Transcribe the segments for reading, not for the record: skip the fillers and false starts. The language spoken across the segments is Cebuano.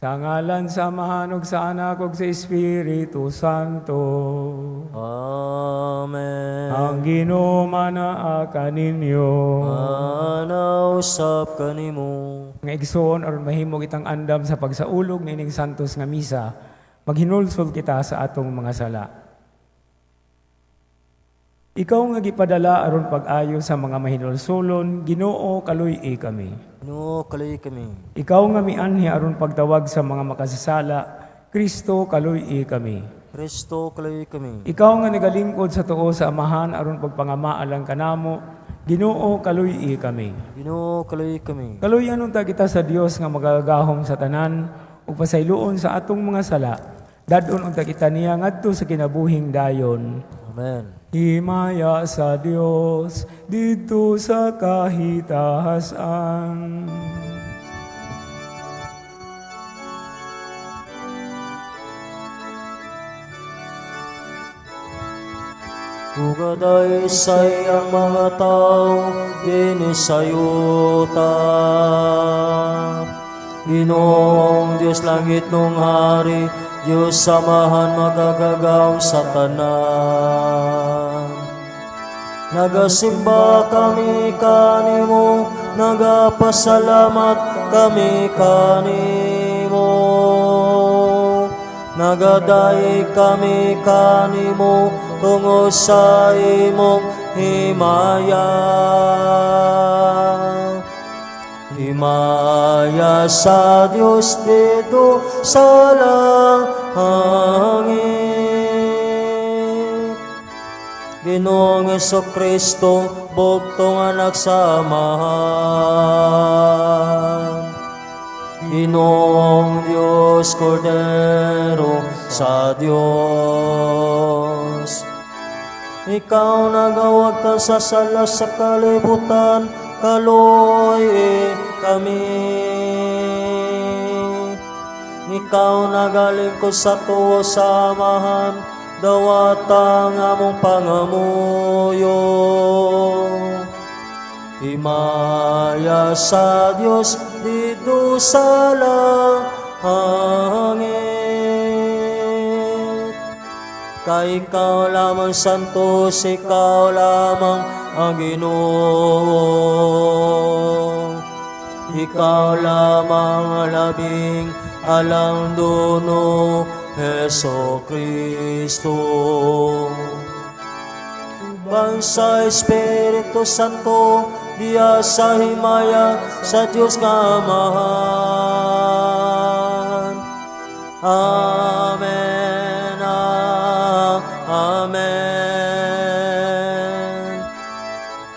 Sa ngalan sa Amahan ug sa Anak ug sa Espiritu Santo. Amen. Ang Ginoo manaa kaninyo. Ana usab kanimo. Mga igsoon, aron mahimo kitang andam sa pagsaulog niining santos nga misa, maghinulsol kita sa atong mga sala. Ikaw nga gipadala aron pag-ayo sa mga mahinulsolon, Ginoo, kaluy-i kami. Ginoo, kaluy kami. Ikaw nga mianhi aron pagtawag sa mga makasasala, Kristo, kaluy-i kami. Kristo, kaluy kami. Ikaw nga nagalingkod sa tuo sa Amahan aron pagpangamaalang kanamo, Ginoo, kaluy-i kami. Ginoo, kaluy kami. Kaluyan unta kita sa Dios nga magagahom sa tanan ug pasayloon sa atong mga sala. Dad-on unta kita niya ngadto sa kinabuhing dayon. Amen. Himaya sa Dios didto sa kahitahasan. Ugaday sa iyang mga tao, dinhi sa yuta. Ginoong Diyos langit nung hari, Diyos samahan magagagaw sa tanan. Nagasimba kami kanimo, nagapasalamat kami kanimo. Nagadaig kami kanimo tungod sa imong himaya. Himaya sa Dios didto sa langit. Ginoong Kristo, bugtong anak sa Amahan. Ginoong Diyos, Kordero sa Diyos. Ikaw nagawagtan sa sala sa kalibutan, kaluy kami. Ikaw nagalingkod sa tuo sa Amahan, dawata ang among pangamuyo. Himaya sa Dios didto sa langit. Kay ikaw lamang santos, ikaw lamang ang Ginoo. Ikaw lamang ang labing alang duno, Heso Kristo. Uban sa Espiritu Santo, diya sa himaya sa Dios nga Amahan. Amen. Amen.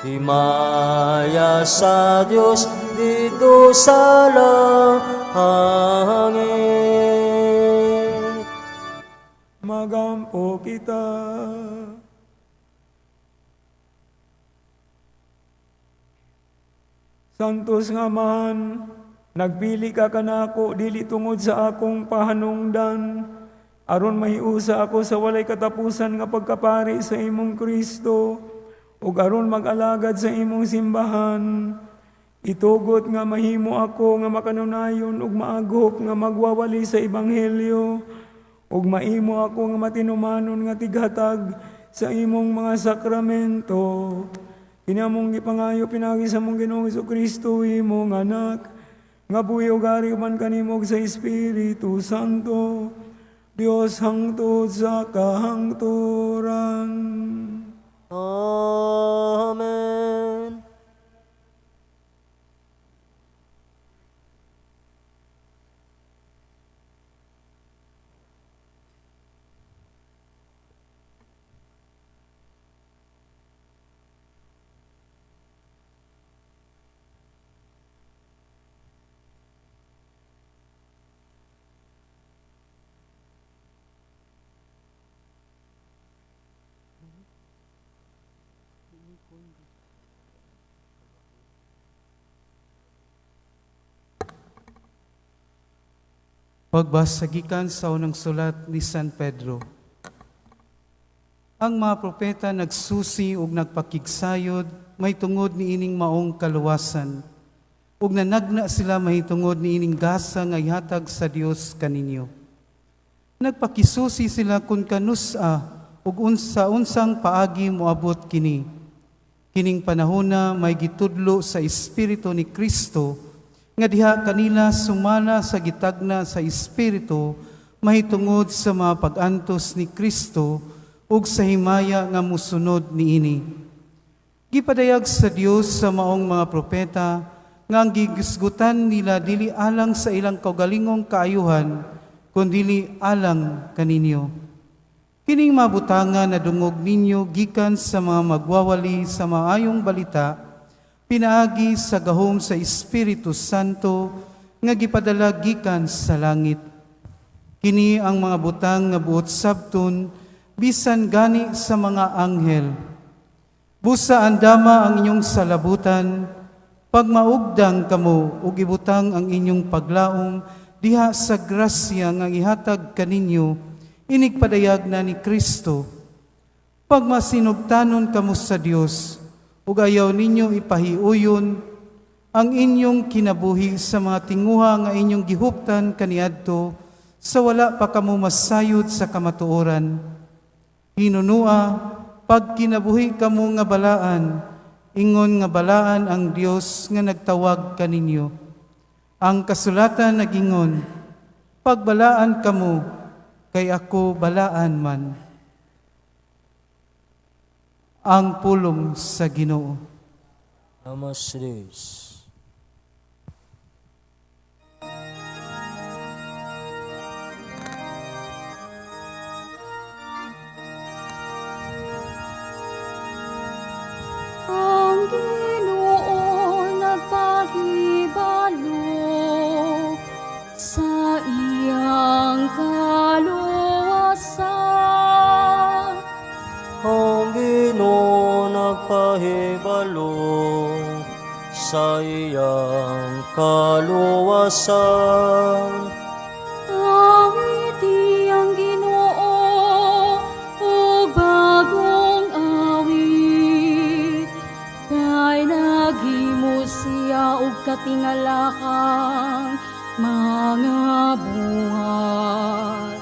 Himaya sa Dios didto sa langit. Magampo kita. Santos nga Amahan, nagpili ka kanako dili tungod sa akong pahanungdan, aron mahiusa ako sa walay katapusan nga pagkapari sa imong Kristo, ug aron mag-alagad sa imong simbahan. Itugot nga mahimo ako nga makanunayon ug maaghop nga magwawali sa ebanghelyo, ug maimo ako nga matinumanon nga tighatag sa imong mga sakramento. Kini among gipangayo pinaagi sa among Ginoong Hesukristo, imong anak, nga buhi ug ari uban kanimo sa Espiritu Santo, Dios hangtod sa kahangturan. Amen. Pagbasa gikan sa unang sulat ni San Pedro. Ang mga propeta nagsusi ug nagpakigsayod may tungod niining maong kaluwasan. Ug nanagna sila mahitungod niining gasa nga ihatag sa Dios kaninyo. Nagpakisusi sila kung kanusa ug unsa unsang paagi moabot kini. Kining panahona may gitudlo sa Espiritu ni Kristo nga diha kanila sumala sa gitagna sa Espiritu mahitungod sa mga pag-antos ni Kristo ug sa himaya nga musunod niini. Gipadayag sa Dios sa maong mga propeta nga ang gigisgutan nila dili alang sa ilang kaugalingong kaayuhan, kundili alang kaninyo. Kining mabutanga na dungog ninyo gikan sa mga magwawali sa maayong balita, pinaagi sa gahom sa Espiritu Santo nga gipadala gikan sa langit. Kini ang mga butang nga buot sabton bisan gani sa mga anghel. Busa andama ang inyong salabutan, pagmaugdang kamo ug ibutang ang inyong paglaom diha sa grasya nga ihatag kaninyo inigpadayag na ni Kristo. Pagmasinugtanon kamo sa Dios ug ayaw ninyo ipahiuyon ang inyong kinabuhi sa mga tinguha nga inyong gihuptan kaniadto sa wala pa kamo masayod sa kamatuoran. Hinunua, pagkinabuhi kamo nga balaan, ingon nga balaan ang Dios nga nagtawag kaninyo. Ang kasulatan nagingon, pagbalaan kamo, kay ako balaan man. Ang pulong sa Ginoo. Salamat sa Dios. Ang Ginoo nagpahibalo sa iyang kaluwasan. Ang Ginoo nagpahibalo sa iyang kaluwasan. Awiti ang Ginoo og bagong awit, kay naghimo siya og katingalakang mga buhat.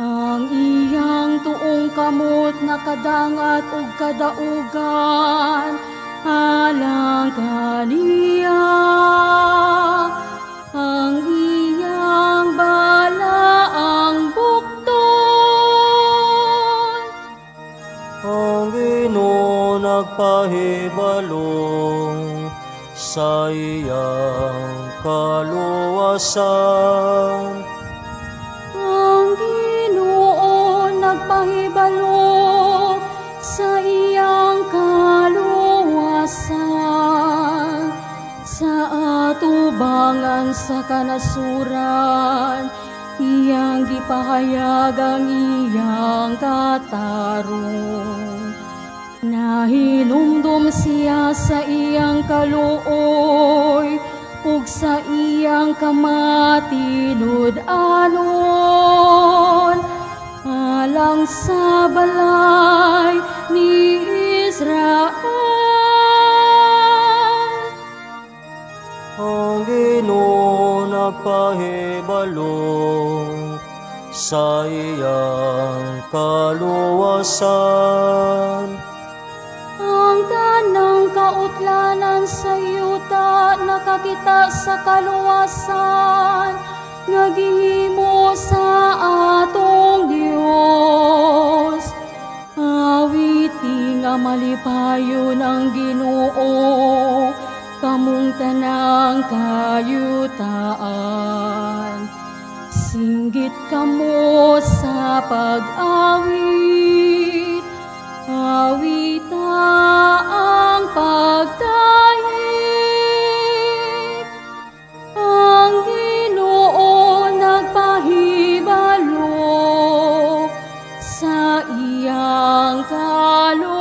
Ang iyang tuong kamot nakadangat og kadaugan alang kaniya. Ang iyang balaang bukton. Ang Ginoo nagpahibalo sa iyang kaluwasan. Ang Ginoo nagpahibalo sa iyang kaluwasan. Sa atubangan sa kanasuran, iyang gipahayag ang iyang katarong. Nahinumdom siya sa iyang kaluoy ug sa iyang kamatinud-anon alang sa balay ni Israel. Ang Ginoo nagpahibalo sa iyang kaluwasan. Ang tanang kautlanan sa yuta nakakita sa kaluwasan nga gihimo sa atong Dios. Awiti nga malipayon ang Ginoo, kamong tanang kayutaan. Singgit kamo sa pag-awit, awita ang pagtahik. Ang Ginoo nagpahibalo sa iyang kaluwasan.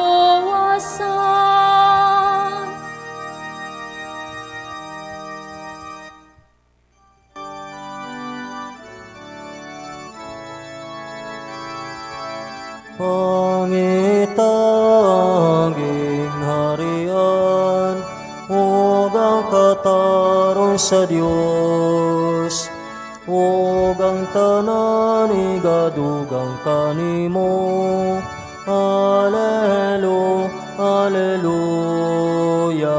Pangitang harian ug ang katarungan. sa Dios, ug ang tanan igadugang kanimo. Alelu, Aleluya.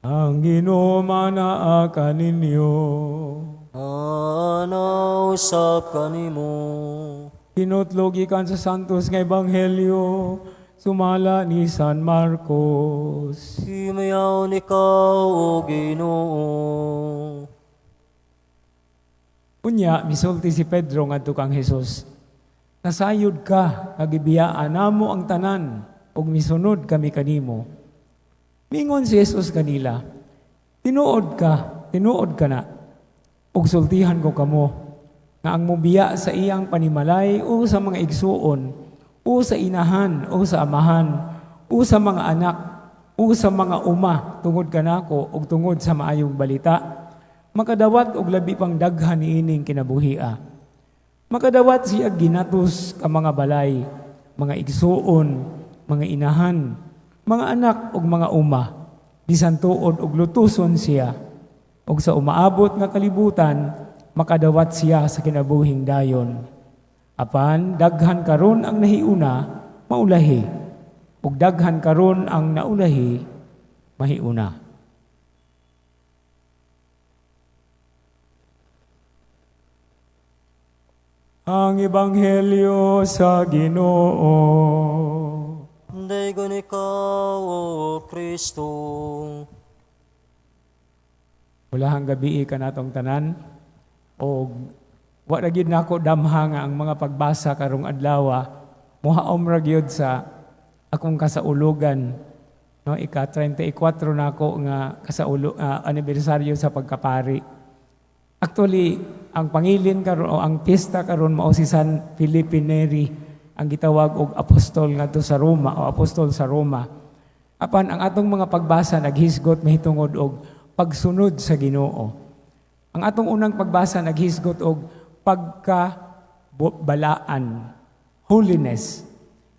Ang Ginoo manaa kaninyo. Ana usab kanimo. Hinutlo gikan sa Santos nga Ebanghelyo sumala ni San Marcos. Himayaon ikaw, O Ginoo. Unya misulti si Pedro ngadto kang Hesus. Nasayod ka nga gibiyaan namo ang tanan ug misunod kami kanimo. Mingon si Jesus kanila, tinuod ka, tinuod ka na. Ug sultihan ko kamo nga ang mobiya sa iyang panimalay o sa mga igsuon o sa inahan o sa amahan o sa mga anak o sa mga uma tungod kanako ug tungod sa maayong balita, makadawat og labi pang daghan niining kinabuhia. Makadawat siya ginatos ka mga balay, mga igsuon, mga inahan, mga anak ug mga uma, bisan tuod og lutuson siya, ug sa umaabot nga kalibutan makadawat siya sa kinabuhing dayon. Apan daghan karon ang nahiuna, maulahi, ug daghan karon ang naulahi, mahiuna. Ang Ebanghelyo sa Ginoo. Daygon ikaw, O Kristo. Ulahang gabi kanatong tanan, og wa ra gyud nako damha nga ang mga pagbasa karong adlaw mohaom ra gyud sa akong kasaulugan, no, ika 34 nako nga anibersaryo sa pagkapari. Actually, ang pangilin karon o ang pista karon mao si San Felipe Neri, ang gitawag og apostol ngadto sa Roma o apostol sa Roma. Apan ang atong mga pagbasa naghisgot mahitungod og pagsunod sa Ginoo. Ang atong unang pagbasa naghisgot og pagkabalaan, holiness.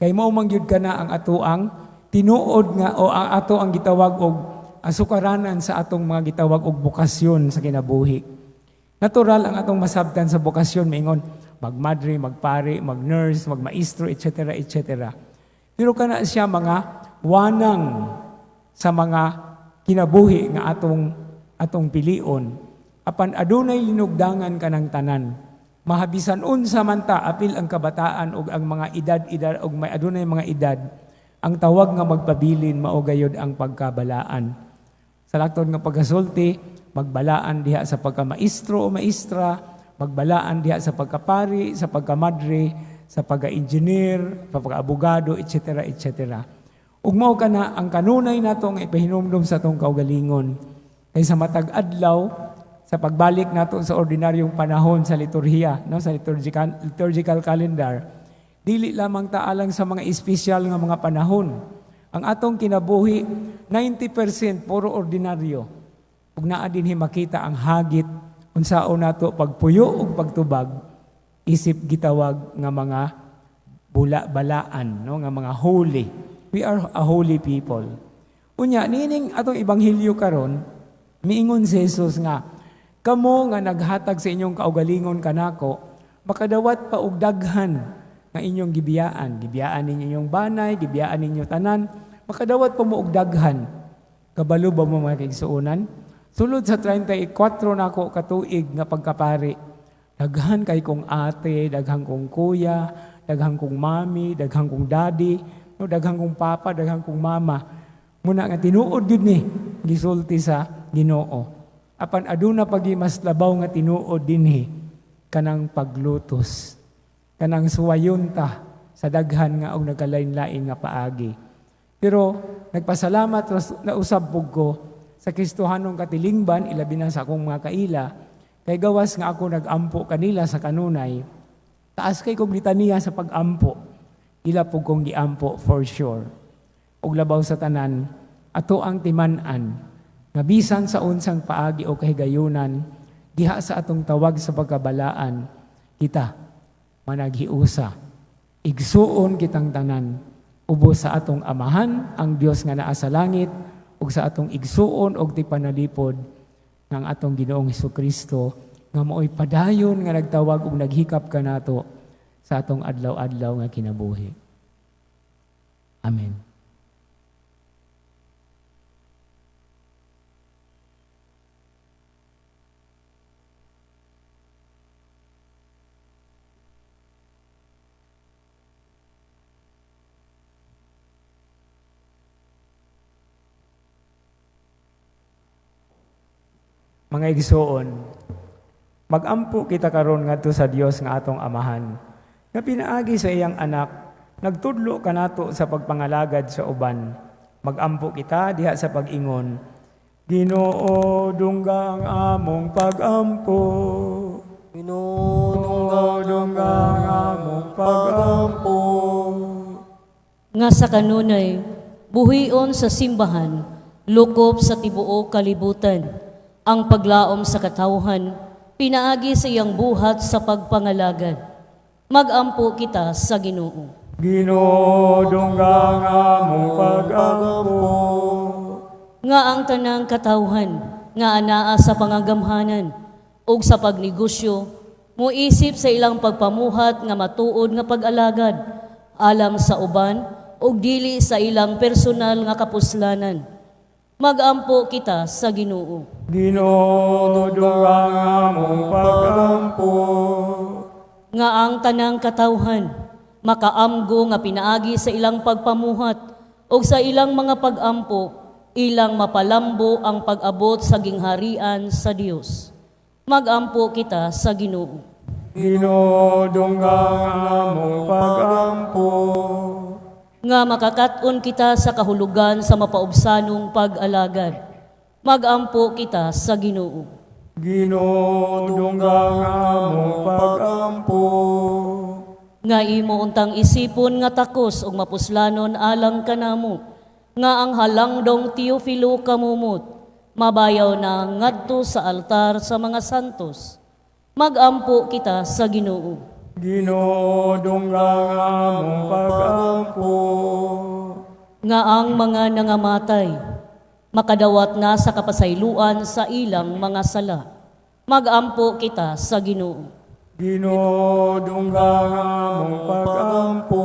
Kay mao man gyud kana ang atoang tinuod nga o ang ato ang gitawag og asukaranan sa atong mga gitawag og bokasyon sa kinabuhi. Natural ang atong masabtan sa bokasyon, maingon magmadre, magpari, magnurse, magmaestro, et cetera, et cetera. Pero kana siya mga wanang sa mga kinabuhi nga atong pilion. Apan adunay linugdangan kanang tanan. Mahabisan unsa man ta apil ang kabataan ug ang mga edad-edad ug may adunay mga edad, ang tawag nga magpabilin mao gayod ang pagkabalaan. Sa laktod nga pagkasulti, magbalaan diha sa pagkamaestro o maestra, magbalaan diha sa pagkapari, sa pagkamadre, sa pagka-engineer, sa pagka-abogado, et cetera, et cetera. Ug mao kana ang kanunay nato nga ipahinumdom sa atong kaugalingon. Kay sa matag adlaw, sa pagbalik nato sa ordinaryong panahon sa liturhiya, no, sa liturgical calendar, dili lamang ta alang sa mga espesyal nga mga panahon. Ang atong kinabuhi, 90% puro ordinaryo. Ug naa dinhi makita ang hagit unsaon nato pagpuyo ug pagtubag isip gitawag nga mga bula-balaan, no, nga mga holy. We are a holy people. Unya niining atong ebanghelyo karon, miingon si Jesus nga kamo nga naghatag sa inyong kaugalingon kanako, makadawat pa og daghan nga inyong gibiyaan. Gibiyaan ninyo inyong banay, gibiyaan ninyo tanan, makadawat pa mo og daghan. Kabalo ba mo mga kaigsuonan? Sulod sa 34 nako katuig nga pagkapari, daghan kay kong ate, daghan kong kuya, daghan kong mami, daghan kong daddy, no, daghan kong papa, daghan kong mama. Muna nga tinuod gyud ni gisulti sa Ginoo. Apan aduna pagi mas labaw nga tinuod dinhi kanang paglutos, kanang suwayon ta sa daghan nga og nagkalain-lain nga paagi. Pero nagpasalamat nausab pug ko sa Kristohanong katilingban, ilabi na sa akong mga kaila, kay gawas nga ako nag-ampo kanila sa kanunay, taas kay kog litaniya sa pag-ampo, ila pug kong giampo for sure. Ug labaw sa tanan, ato ang timan-an, nga bisan sa unsang paagi o kahigayunan, diha sa atong tawag sa pagkabalaan, kita managhiusa. Igsuon kitang tanan, Ubos sa atong Amahan, ang Dios nga naa sa langit, ug sa atong igsuon og tipanalipod ng atong Ginoong Hesukristo nga maoy padayon nga nagtawag ug naghikap kanato sa atong adlaw-adlaw nga kinabuhi. Amen. Mga igsuon, magampo kita karon ngadto sa Dios nga atong Amahan, nga pinaagi sa iyang anak, nagtudlo kanato sa pagpangalagad sa uban. Magampo kita diha sa pag-ingon, Ginoo, dungga ang among pagampo. Ginoo, dungga ang among pagampo. Nga sa kanunay, buhion sa simbahan, lukop sa tibuok kalibutan, ang paglaom sa katawhan, pinaagi sa iyang buhat sa pagpangalagad. Magampo kita sa Ginoo. Ginoo, dungga ang among pagampo. Nga ang tanang katawhan, nga anaa sa pangagamhanan, ug sa pagnegosyo, muisip sa ilang pagpamuhat nga matuod nga pag-alagad, alang sa uban, ug dili sa ilang personal nga kapuslanan. Magampo kita sa Ginoo. Ginoo, dungga ang among pagampo. Nga ang tanang katawhan, makaamgo nga pinaagi sa ilang pagpamuhat ug sa ilang mga pagampo, ilang mapalambo ang pag-abot sa gingharian sa Dios. Magampo kita sa Ginoo. Ginoo, dungga ang among pagampo. Nga makakat-on kita sa kahulugan sa mapaubsanong pag-alagad. Magampo kita sa Ginoo. Ginoo, dungga ang among pagampo. Nga imo untang isipon nga takos ug mapuslanon alang kanamo, nga ang halangdong Teofilo kamumot, mabayaw na ngadto sa altar sa mga santos. Magampo kita sa Ginoo. Ginoo, dungga ang among pagampo. Nga ang mga nangamatay, makadawat na sa kapasayloan sa ilang mga sala. Magampo kita sa Ginoo. Ginoo, dungga ang among pagampo.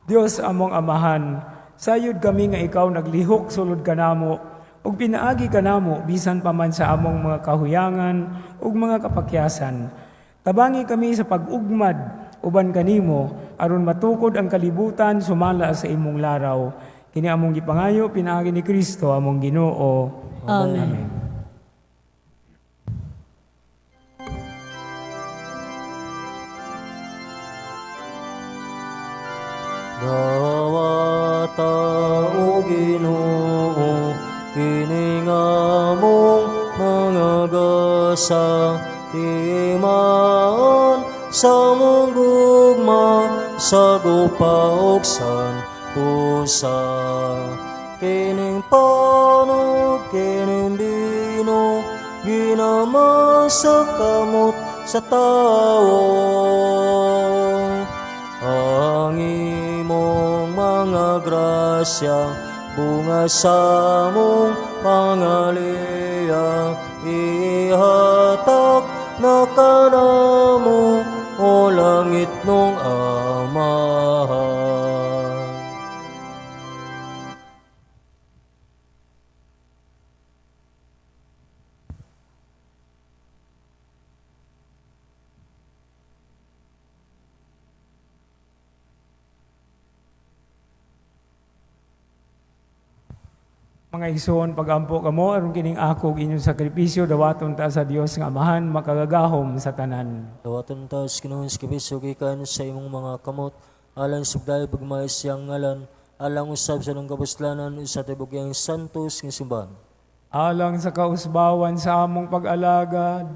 Dios among Amahan, sayod kami nga ikaw naglihok sulod kanamo ug pinaagi kanamo bisan pa man sa among mga kahuyangan ug mga kapakyasan. Tabangi kami sa pag-ugmad uban kanimo aron matukod ang kalibutan sumala sa imong laraw. Kini among gipangayo pinaagi ni Kristo among Ginoo. Amen. Amen. Dawata o Ginoo, kini nga among mga gasa, timaan sa mong gugma, sa gupa og santusa. Kining panog, kining bino, ginama sa kamot sa tawo. Ang imong mga grasya, bunga sa among pangaliya, ihatag na kanamo, o langit nung Amahan. Mga igsoon, pag-ampo kamo aron kining ako ug inyong sakripisyo dawaton ta sa Dios nga Amahan makagagahom sa tanan. Dawaton ta sa Ginoong sakripisyo gikan sa imong mga kamot, alang sa pagdayo pagmahal siyang ngalan, alang usab sa nung kapuslanan sa tibuok iyang santos nga simbahan. Alang sa kausbawan sa among pag-alagad,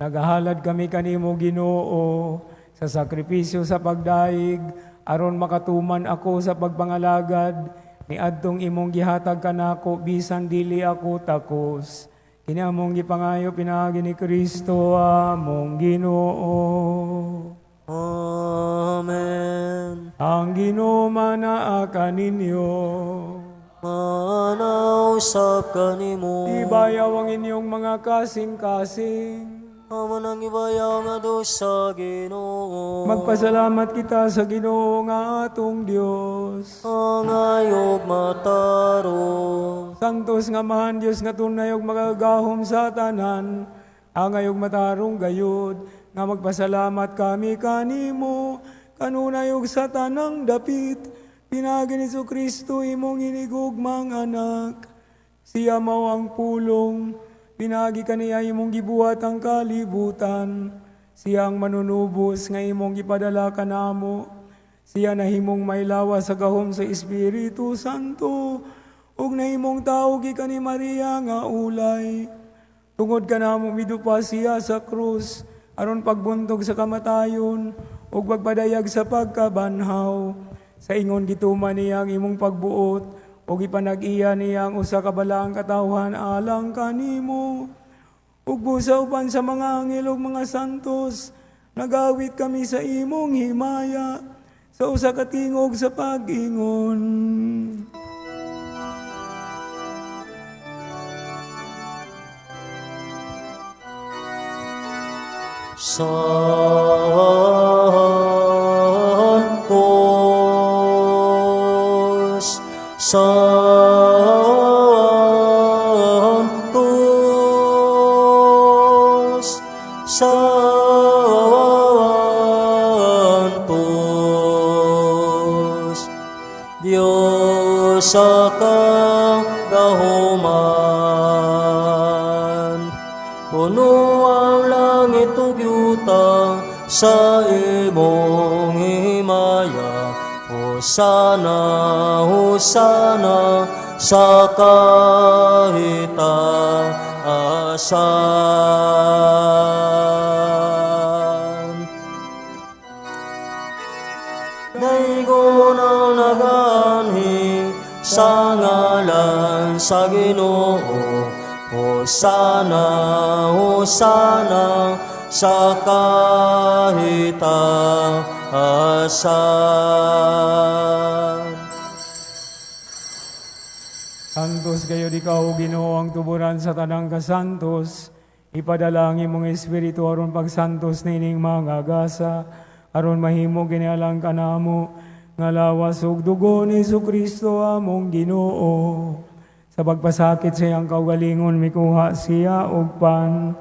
nagahalad kami kanimo Ginoo sa sakripisyo sa pagdaig, aron makatuman ako sa pagpangalagad niadtong imong gihatag kanako bisan dili ako takos. Kini among gipangayo pinaagi ni Kristo among Ginoo. Amen. Ang Ginoo manaa kaninyo. Manausap kanimo. Ibayaw ang inyong mga kasing-kasing. Amo nang ibayaw nga sa Ginoo. Magpasalamat kita sa Ginoo nga atong Dios. Angayog matarong. Santos nga Amahan Dios nga tunay ug makagagahom sa tanan, angay ug matarong gayud nga magpasalamat kami kanimo kanunay ug sa tanang dapit pinaagi ni Kristo imong hinigugmang anak. Siya mao ang pulong, pinaagi kaniya imong gibuhat ang kalibutan. Siya ang manunubos nga imong gipadala kanamo. Siya nahimong mailawas sa gahom sa Espiritu Santo ug nahimong tawo gikan ni Maria nga ulay. Tungod kanamo midupa siya sa krus aron pagbuntog sa kamatayon ug pagpadayag sa pagkabanhaw. Sa ingon gituman niya ang imong pagbuot ug ipanag-iya niya ang usa ka balaang katawhan alang kanimo. Ug busa uban sa mga anghel ug mga santos, nagawit kami sa imong himaya sa usa ka tingog sa pag-ingon. Santos, Santos, Santos, Diyos sa kagahuman, puno ang langit ug yuta sa imong himaya. Hosana, Hosana sa kahitaasan. Daygon ang nagaanhi sa ngalan sa Ginoo. Hosana, Hosana sa kahitaasan. Santos gayud ikaw, Ginoo, ang tuburan sa tanang kasantos. Ipadala ang imong Espiritu aron pagsantos nining mga gasa, aron mahimo kini alang kanamo nga lawas ug dugo ni Kristo among Ginoo. Sa pagpasakit sa iyang kaugalingon, mikuha siya og pan.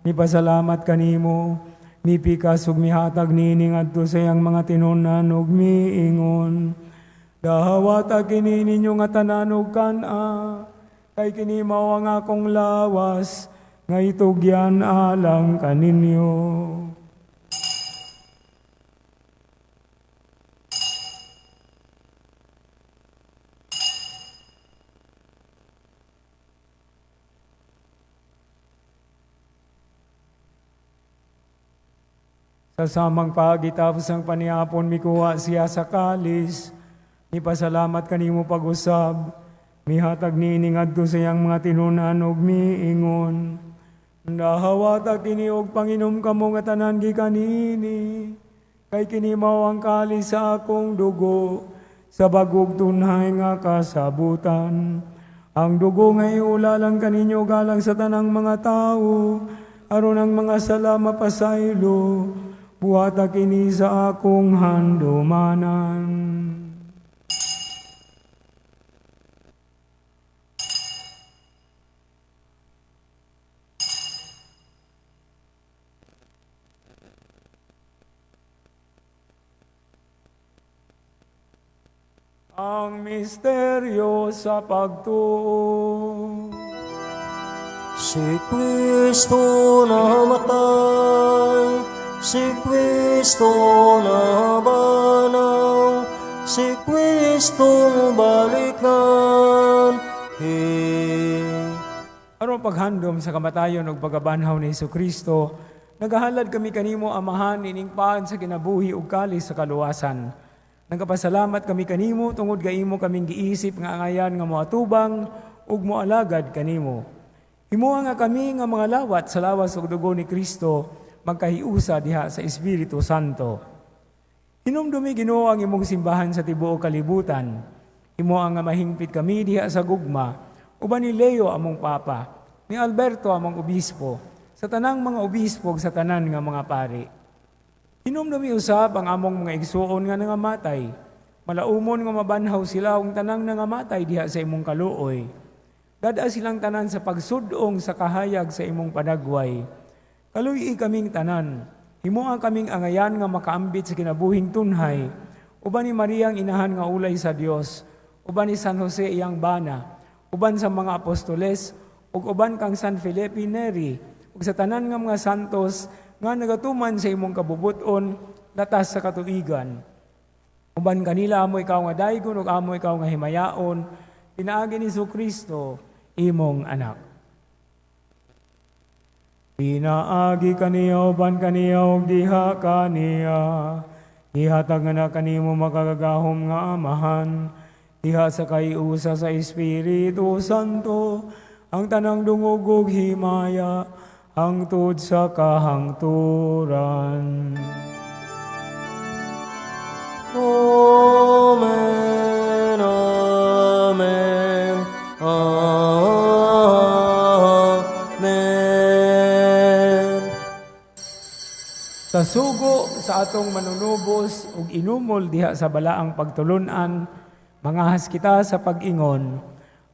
Mipasalamat kanimo, mipikas ug mihatag niini ngadto sa iyang mga tinunan ug miingon: Dahawata kini ninyo nga tanan ug kan-a, kay kini mao ang akong lawas nga itugyan alang kaninyo. Sa samang paagi tapos ang panihapon, mikuha siya sa kalis. Mipasalamat kanimo pag-usab. Mihatag niini ngadto sa iyang mga tinunan ug miingon: Dahawata kini og panginom kamo nga tanan gikan niini, kay kini mao ang kalis sa akong dugo sa bag-ong tunhay nga kasabutan. Ang dugo nga iulalang kaninyo galang sa tanang mga tawo, aron ang mga sala mapasaylo. Buhata kini sa akong handumanan. Ang misteryo sa pagtuo. Si Kristo namatay, si Kristo nabanhaw, si Kristo mobalik nganhi. Aron paghandom sa kamatayon ug pagkabanhaw ni Kristo, nagahalad kami kanimo, Amahan, ining paan sa kinabuhi ug kalis sa kaluwasan. Nagapasalamat kami kanimo tungod kay imo kaming giisip nga angayan nga moatubang ug moalagad kanimo. Himoa nga kami nga mga lawat sa lawas ug dugo ni Kristo magkahiusa diha sa Espiritu Santo. Hinumdumi, Ginoo, ang imong simbahan sa tibuok kalibutan. Himoa nga mahingpit kami diha sa gugma, uban ni Leo among Papa, ni Alberto among obispo, sa tanang mga obispo ug sa tanan nga mga pari. Hinumdumi usab ang among mga igsuon nga nangamatay. Malaumon nga mabanhaw sila ug tanang nangamatay diha sa imong kaluoy. Dad-a silang tanan sa pagsudong sa kahayag sa imong panagway. Kaluy-i kaming tanan. Himoa kaming angayan nga makaambit sa kinabuhing tunhay. Uban ni Mariang inahan nga ulay sa Dios, uban ni San Jose iyang bana, uban sa mga apostoles, ug uban kang San Felipe Neri, ug sa tanan nga mga santos nga nagatuman sa imong kabubut-on latas sa katuigan. Uban kanila amo ikaw nga daygon ug amo ikaw nga himayaon, pinaagi ni Kristo imong anak. Pinaagi kaniya, uban kaniya ug diha kaniya, ihatag nga na kanimo makagagahom nga Amahan, diha sa kaiusa sa Espiritu Santo, ang tanang dungog ug himaya, hangtod sa kahangturan. Amen, Amen, Amen. Sa sugo sa atong manunubos ug inumol diha sa balaang pagtulunan, mangahas kita sa pag-ingon: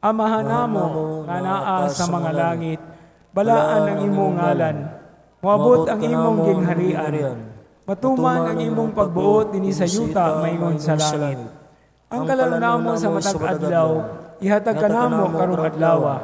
Amahan namo nga naa sa mga langit, balaan ang imong ngalan. Moabot ang imong gingharian. Matuman ang imong pagbuot dinhi sa yuta maingon sa langit. Ang kalalon namo sa matag adlaw, ihatag kanamo karong adlawa.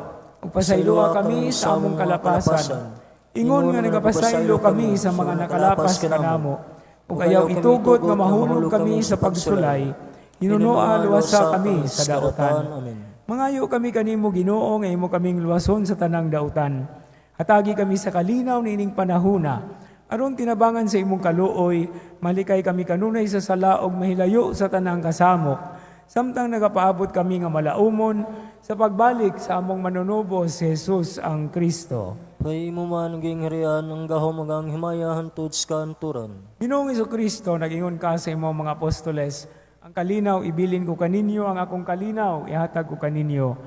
Ug pasayloa kami sa among kalapasan, ingon nga nagapasaylo kami sa mga nakalapas kanamo. Ug ayaw itugot nga mahulog kami sa pagsulay, hinunoa luwasa kami sa dautan. Amen. Mangayo kami kanimo, Ginoo, nga imo kaming luwason sa tanang dautan. Hatagi kami sa kalinaw niining panahuna, aron tinabangan sa imong kaluoy, malikay kami kanunay sa sala ug mahilayo sa tanang kasamok, samtang nagapaabot kami nga malaumon sa pagbalik sa among manunubos si Jesus ang Kristo. Kay imo man ang gingharian, ang gahom ug ang himaya hangtod sa kahangturan. Ginoong Kristo, nag-ingon ka sa imong mga apostoles, "Ang kalinaw ibilin ko kaninyo, ang akong kalinaw ihatag ko kaninyo."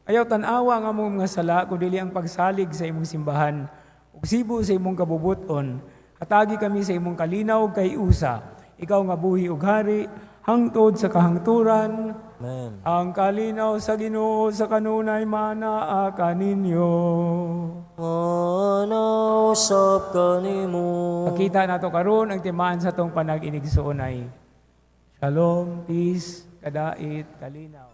Ayaw tan-awa ang among mga sala, kundi ang pagsalig sa imong simbahan. Ug sibo sa imong kabubuton, hatagi kami sa imong kalinaw kay usa. Ikaw nga buhi ug hari hangtod sa kahangturan. Amen. Ang kalinaw sa Ginoo sa kanunay manaa kaninyo. Manaa usab kanimo. Pakita nato karon ang timaan sa tong panag-inigsuonay. Shalom, peace, kadait, kalinaw.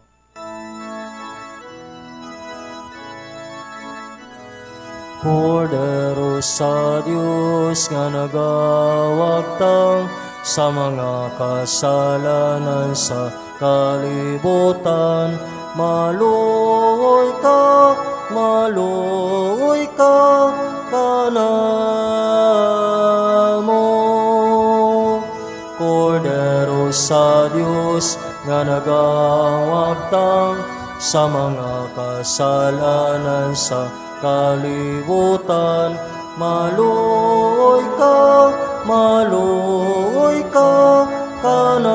Kordero sa Dios nga nagawagtang sa mga kasalanan sa kalibutan, maluoy ka kanamo. Kordero sa Dios nga nagawagtang sa mga kasalanan sa kalibutan, maluoy ka kanamo.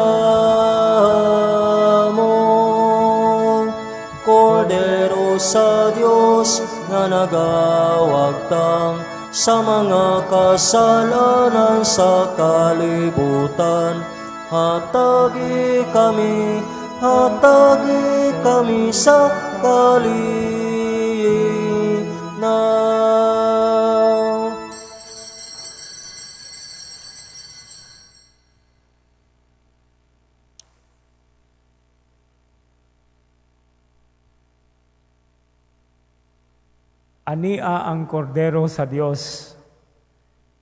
Kordero sa Dios nga nagawagtang sa mga kasalanan sa kalibutan, hatagi kami sa kalinaw. Ania ang kordero sa Dios.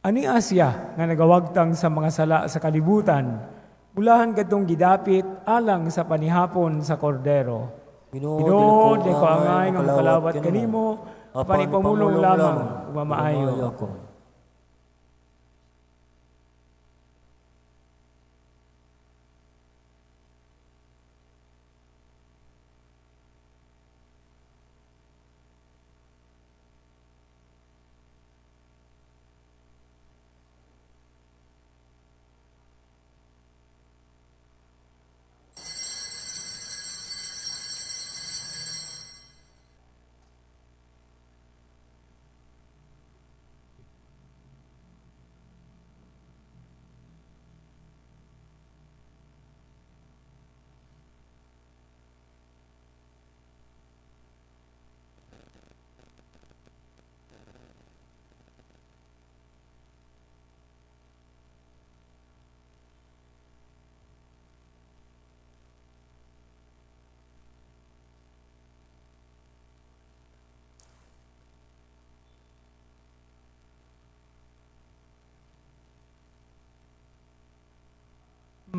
Ania siya nga nagawagtang sa mga sala sa kalibutan. Bulahan kadtong gidapit alang sa panihapon sa kordero. Ginoo, Ginoo, di ko angay nga makalawat kanimo, apan ipamulong lamang ug mamaayo ako.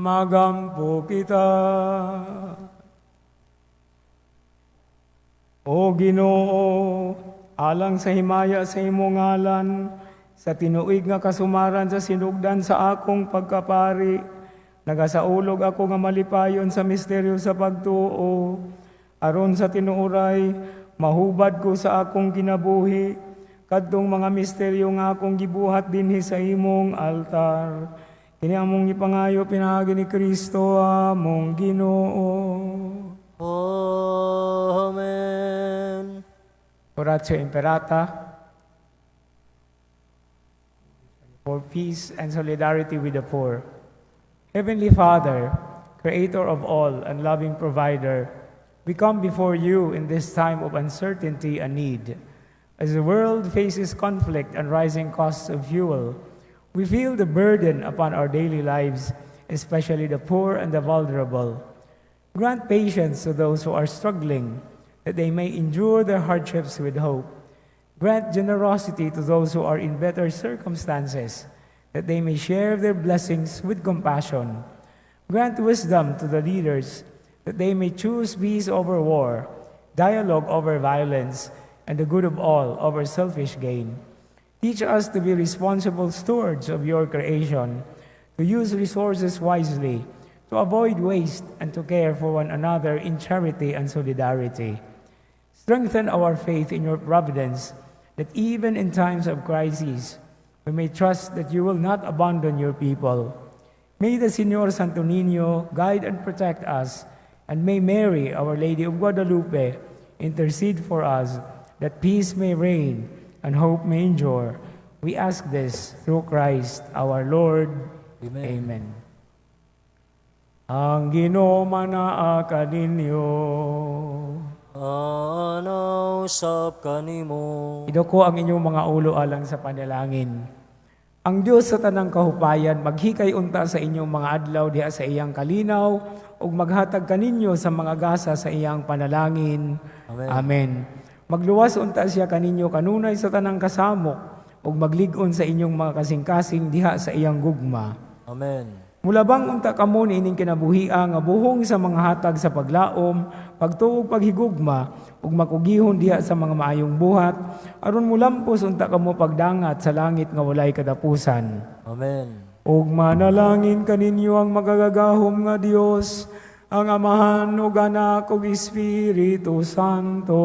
Magampo kita. O Ginoo, alang sa himaya sa imong ngalan, sa tinuig nga kasumaran sa sinugdan sa akong pagkapari, nagasaulog ako nga malipayon sa misteryo sa pagtuo, aron sa tinuoray, mahubad ko sa akong kinabuhi, kadtong mga misteryo nga akong gibuhat dinhi sa imong altar. Kini among ipangayo pinaagi ni Kristo among Ginoo. Amen. Oratio Imperata for peace and solidarity with the poor. Heavenly Father, Creator of all and loving provider, we come before you in this time of uncertainty and need. As the world faces conflict and rising costs of fuel, we feel the burden upon our daily lives, especially the poor and the vulnerable. Grant patience to those who are struggling, that they may endure their hardships with hope. Grant generosity to those who are in better circumstances, that they may share their blessings with compassion. Grant wisdom to the leaders, that they may choose peace over war, dialogue over violence, and the good of all over selfish gain. Teach us to be responsible stewards of your creation, to use resources wisely, to avoid waste, and to care for one another in charity and solidarity. Strengthen our faith in your providence, that even in times of crises, we may trust that you will not abandon your people. May the Señor Santo Niño guide and protect us, and may Mary, Our Lady of Guadalupe, intercede for us, that peace may reign and hope may endure. We ask this through Christ our Lord. Amen. Amen. Ang Ginoo manaa kaninyo. Ana usab kanimo. Iduko ang inyong mga ulo alang sa panalangin. Ang Dios sa tanang kahupayan maghikay unta sa inyong mga adlaw diha sa iyang kalinaw ug maghatag kaninyo sa mga gasa sa iyang panalangin. Amen. Amen. Magluwas unta siya kaninyo kanunay sa tanang kasamok ug maglig-on sa inyong mga kasing-kasing diha sa iyang gugma. Amen. Mulabang unta kamo niining kinabuhia nga buhong sa mga hatag sa paglaom, pagtuo ug paghigugma ug makugihon diha sa mga maayong buhat aron mulampos unta kamo pagdangat sa langit nga walay katapusan. Amen. Ug manalangin kaninyo ang makagagahom nga Dios, ang Amahan ug Anak ug Espiritu Santo.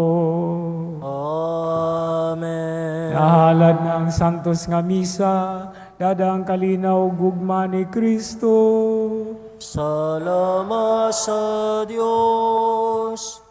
Amen. Nahalad na ang Santos nga Misa, dada ang kalinaw ug gugma ni Kristo. Salamat sa Dios.